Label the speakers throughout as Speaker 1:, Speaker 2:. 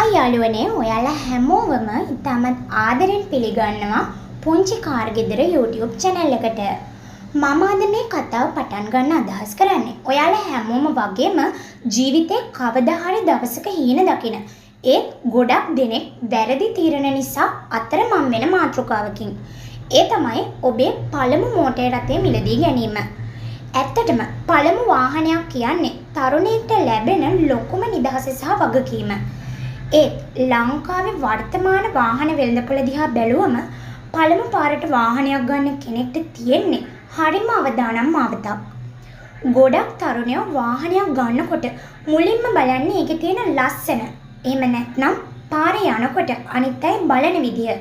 Speaker 1: Hi යාළුවනේ, ඔයාලා හැමෝවම ඉතාමත් ආදරෙන් පිළිගන්නවා පුංචි කාර් ගෙදර YouTube channel එකට. මම අද මේ කතාව පටන් ගන්න අදහස් කරන්නේ ඔයාලා හැමෝම වගේම ජීවිතේ කවදා හරි දවසක හීන දකින, ඒත් ගොඩක් දෙනෙක් වැරදි තීරණ නිසා අතරමං වෙන මාතෘකාවකින්. ඒ තමයි ඔබේ පළමු මෝටර් රථය මිලදී ගැනීම. ඇත්තටම පළමු වාහනයක් කියන්නේ තරුණයෙක්ට ලැබෙන ලොකුම නිදහස සහ වගකීම. ඒත් ලංකාවේ වර්තමාන වාහන වෙළඳපොළ දිහා බැලුවම පළමු පාරට වාහනයක් ගන්න කෙනෙක්ට තියෙන්නේ හරිම අවදානම් මාවතක්. ගොඩක් තරුණයෝ වාහනයක් ගන්නකොට මුලින්ම බලන්නේ ඒකේ තියෙන ලස්සන. එහෙම නැත්නම් පාරේ යනකොට අනිත් අය බලන විදිය.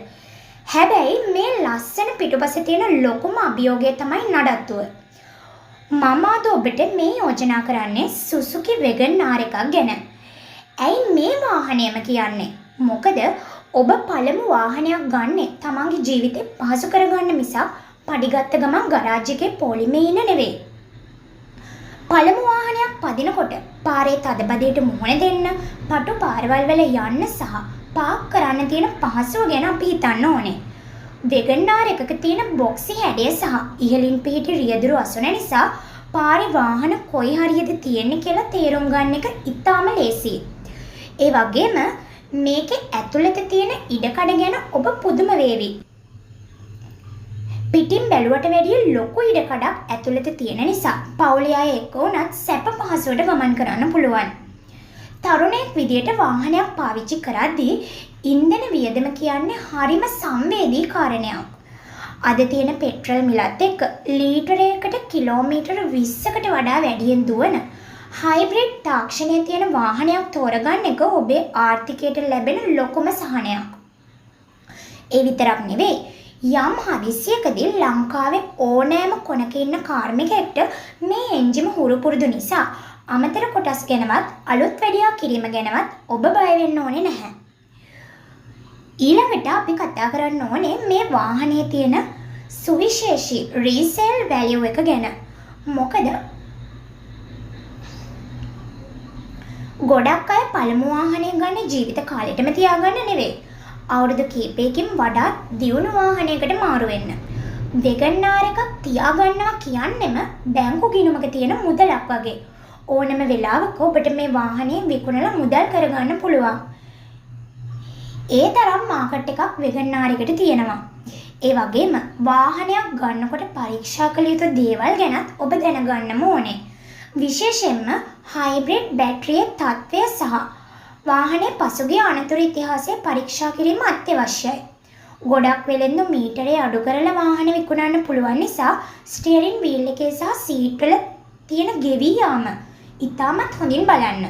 Speaker 1: හැබැයි මේ ලස්සන පිටුපස තියෙන ලොකුම අභියෝගය තමයි නඩත්තුව. මම අද ඔබට මේ යෝජනා කරන්නේ සුසුකි වෙගන් ආර් එකක් ගැන. ඇයි මේ වාහනයම කියන්නේ? මොකද ඔබ පළමු වාහනයක් ගන්නෙ තමන්ගේ ජීවිතේ පහසු කරගන්න මිසක් පඩි ගත්ත ගමන් ගරාජ් එකේ පොලිමේ ඉන්න නෙවෙයි. පළමු වාහනයක් පදිනකොට පාරේ තදබදයට මුහුණ දෙන්න, පටු පාරවල් වල යන්න සහ පාක් කරන්න තියෙන පහසුව ගැන අපි හිතන්න ඕනේ. වෙගන් ආර් එකක තියෙන බොක්සි හැඩය සහ ඉහළින් පිහිටි රියදුරු අසුන නිසා පාරේ වාහන කොයි හරියද තියෙන්නේ කියලා තේරුම් ගන්න එක ඉතාම ලේසියි. ඒ වගේම මේකේ ඇතුළත තියෙන ඉඩකඩ ගැන ඔබ පුදුම වේවි. පිටින් බැලුවට වැඩිය ලොකු ඉඩකඩක් ඇතුළත තියෙන නිසා පවුලේ අය එක්ක වුණත් සැප පහසුවට ගමන් කරන්න පුළුවන්. තරුණයෙක් විදියට වාහනයක් පාවිච්චි කරද්දී ඉන්ධන වියදම කියන්නේ හරිම සංවේදී කාරණයක්. අද තියෙන පෙට්‍රල් මිලත් එක්ක ලීටරයකට කිලෝමීටර 20කට වඩා වැඩියෙන් දුවන හයිබ්‍රිඩ් තාක්ෂණය තියෙන වාහනයක් තෝරගන්න එක ඔබේ ආර්ථිකයට ලැබෙන ලොකුම සහනයක්. ඒ විතරක් නෙවෙයි, යම් හදිස්සියකදී ලංකාවේ ඕනෑම කොනක ඉන්න කාර්මිකයෙක්ට මේ එන්ජිම හුරු පුරුදු නිසා අමතර කොටස් ගැනවත් අලුත් වැඩියා කිරීම ගැනවත් ඔබ බය වෙන්න ඕනේ නැහැ. ඊළඟට අපි කතා කරන්න ඕනේ මේ වාහනේ තියෙන සුවිශේෂී රීසේල් වැලියු එක ගැන. මොකද ගොඩක් අය පළමු වාහනය ගන්න ජීවිත කාලෙටම තියාගන්න නෙවෙයි. අවුරුදු කීපයකින් වඩාත් දියුණු වාහනයකට මාරු වෙන්න. වෙගන් ආර් එකක් තියාගන්නවා කියන්නෙම බැංකු ගිණුමක තියෙන මුදලක් වගේ. ඕනම වෙලාවක ඔබට මේ වාහනය විකුණලා මුදල් කරගන්න පුළුවන්. ඒ තරම් මාකට් එකක් වෙගන් ආර් එකට තියෙනවා. ඒ වගේම වාහනයක් ගන්නකොට පරීක්ෂා කළ යුතු දේවල් ගැනත් ඔබ දැනගන්නම ඕනේ. විශේෂයෙන්ම හයිබ්‍රිඩ් බැටරියේ තත්ත්වය සහ වාහනේ පසුගිය අනතුරු ඉතිහාසය පරීක්ෂා කිරීම අත්‍යවශ්‍යයි. ගොඩක් වෙළෙන්දු මීටරේ අඩු කරලා වාහන විකුණන්න පුළුවන් නිසා ස්ටියරින් වීල් එකේ සහ සීට් වල තියෙන ගෙවී යාම ඉතාමත් හොඳින් බලන්න.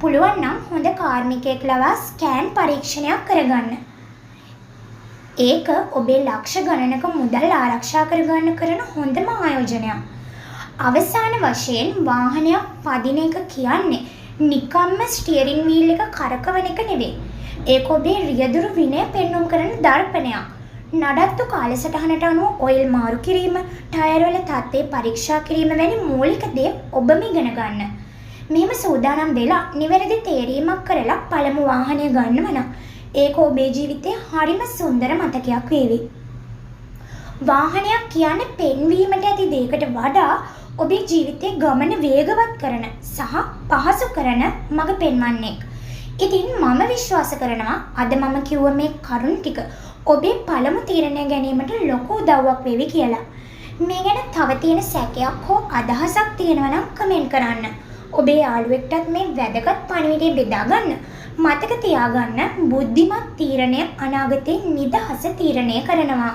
Speaker 1: පුළුවන් නම් හොඳ කාර්මිකයෙක් ලවා ස්කෑන් පරීක්ෂණයක් කරගන්න. ඒක ඔබේ ලක්ෂ ගණනක මුදල් ආරක්ෂා කරගන්න කරන හොඳම ආයෝජනයක්. අවසාන වශයෙන් වාහනයක් පදින එක කියන්නේ නිකම්ම ස්ටියරින් වීල් එක කරකවන එක නෙවෙයි. ඒක ඔබේ රියදුරු විනය පෙන්නුම් කරන දර්පණයක්. නඩත්තු කාලසටහනට අනුව ඔයිල් මාරු කිරීම, ටයර් වල තත්ත්වය පරීක්ෂා කිරීම වැනි මූලික දේ ඔබම ඉගෙන ගන්න. මෙහෙම සූදානම් වෙලා නිවැරදි තේරීමක් කරලා පළමු වාහනය ගන්නව නම් ඒක ඔබේ ජීවිතේ හරිම සුන්දර මතකයක් වේවි. වාහනයක් කියන්නේ පෙන්වීමට ඇති දෙයකට වඩා ඔබේ ජීවිතේ ගමන වේගවත් කරන සහ පහසු කරන මඟ පෙන්වන්නෙක්. ඉතින් මම විශ්වාස කරනවා අද මම කිව්ව මේ කරුණු ටික ඔබේ පළමු තීරණය ගැනීමට ලොකු උදව්වක් වේවි කියලා. මේ ගැන තව තියෙන සැකයක් හෝ අදහසක් තියෙනවා නම් කමෙන්ට් කරන්න. ඔබේ යාළුවෙක්ටත් මේ වැදගත් පණිවිඩය බෙදා ගන්න. මතක තියාගන්න, බුද්ධිමත් තීරණය අනාගතේ නිදහස තීරණය කරනවා.